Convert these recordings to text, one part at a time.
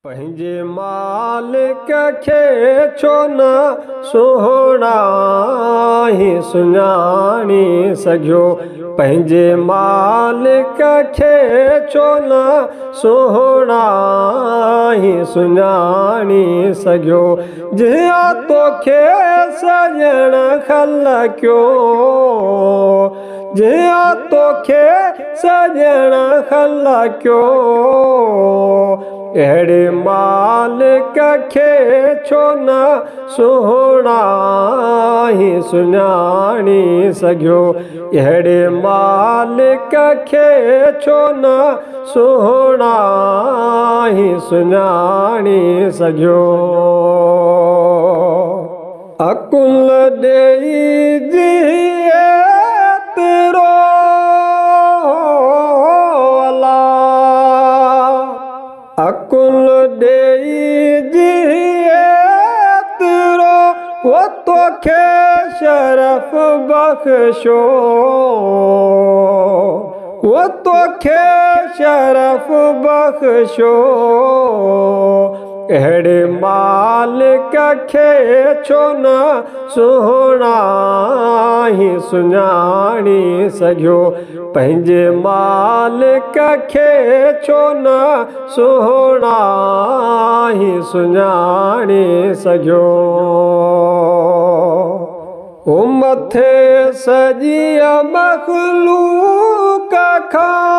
پنهنجي مالڪ کي ڇو نه سهڻا هي سڃاڻي سگهيو؟ پنهنجي مالڪ کي ڇو نه سهڻا هي سڃاڻي سگهيو؟ جيئن توکي سڄڻ خلقيو، جيئن توکي سڄڻ خلقيو، اهڙي مالڪ کي ڇو نه سهڻا هي سڃاڻي سگهيو؟ اهڙي مالڪ کي ڇو نه سهڻا هي سڃاڻي سگهيو؟ عقل ڏيئي جيترو، عقل ڏيئي جيترو، او توکي شرف بخشو، او توکي شرف بخشو، اهڙي مالڪ کي ڇو نه سهڻا هي سڃاڻي سگهيو؟ پنهنجي مالڪ کي ڇو نه سهڻا هي سڃاڻي سگهيو؟ او مٿي سڄي مخلوق کان،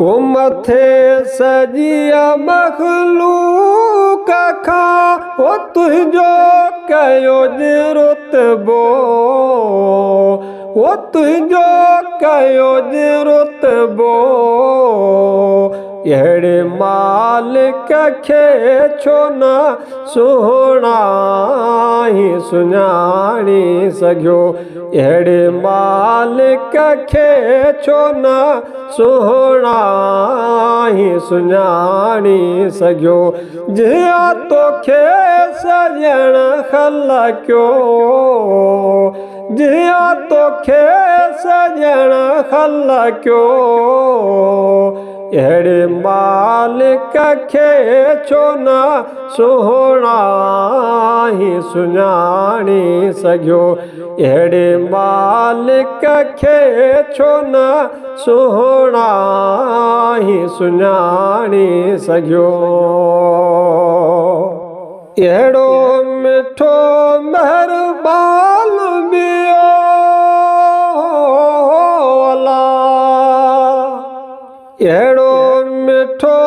او مٿي سڄي مخلوق کان، او تنهنجو ڪيو رتبو، او تنهنجو ڪيو رتبو، اهڙي مالڪ کي ڇو نه سهڻا هي سڃاڻي سگهيو؟ اهڙي مالڪ کي ڇو نه سهڻا هي سڃاڻي سگهيو؟ جيئن توکي سڄڻ خلقيو، جيئن توکي سڄڻ خلقيو، اهڙي مالڪ کي ڇو نه سهڻا هي سڃاڻي سگهيو؟ اهڙي مالڪ کي ڇو نه سهڻا هي سڃاڻي سگهيو؟ اهڙو مٺو مهربان ٻيو، اهڙو مٺو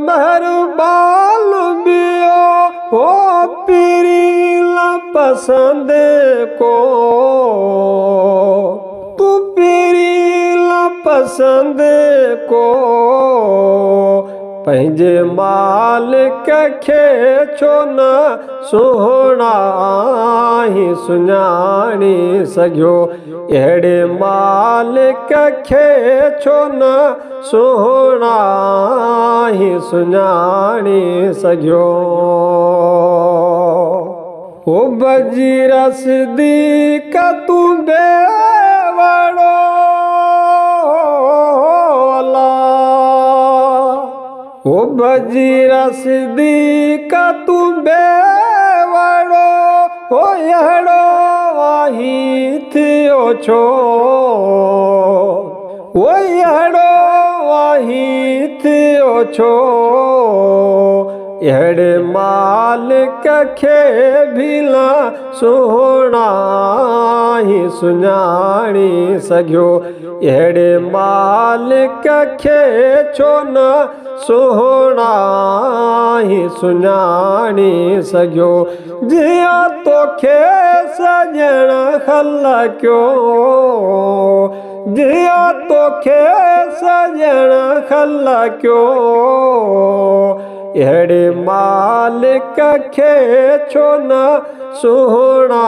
مهربان ٻيو، او پرين پسند ڪو، تون پرين پسند ڪو، پنهنجي مالڪ کي ڇو نه سهڻا هي سڃاڻي سگهيو؟ اهڙي مالڪ کي ڇو نه سهڻا هي سڃاڻي سگهيو؟ او بجي رسدي تون بيوڙو، او بجي رسدي تون بيوڙو، او اهڙو آهين ٿيو ڇو؟ او اهڙو آهين ٿيو ڇو؟ اهڙي مالڪ کي ڀلا سهڻا هي سڃاڻي سگهيو؟ اهڙي مالڪ کي ڇو نه سهڻا هي سڃاڻي سگهيو؟ جيئن توکي سڄڻ خلقيو، جيئن توکي سڄڻ خلقيو، اهڙي مالڪ کي ڇو نه سهڻا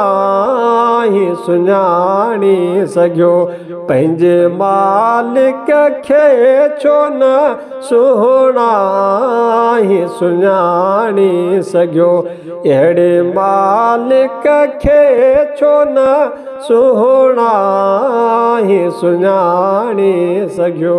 هي سڃاڻي سگهيو؟ پنهنجي مالڪ کي ڇو نه سهڻا هي سڃاڻي سگهيو؟ اهڙي مالڪ کي ڇو نه سهڻا هي سڃاڻي سگهيو؟